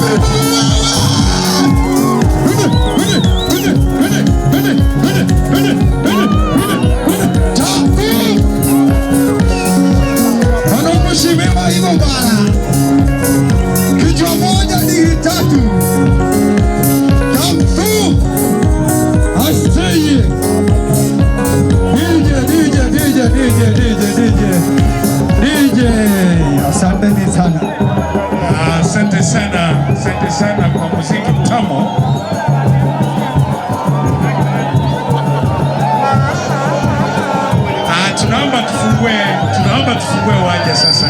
Twende, twende, twende, twende, twende, twende, twende, twende. Tatu. Wanaomheshimiwa hivyo bana. Kichwa moja ni tatu. Tatu. Aseye. DJ, DJ, DJ, DJ, DJ, DJ. DJ. Asanteni sana. Asante sana kwa muziki mtamu. Tunaomba tufungue uwanja sasa.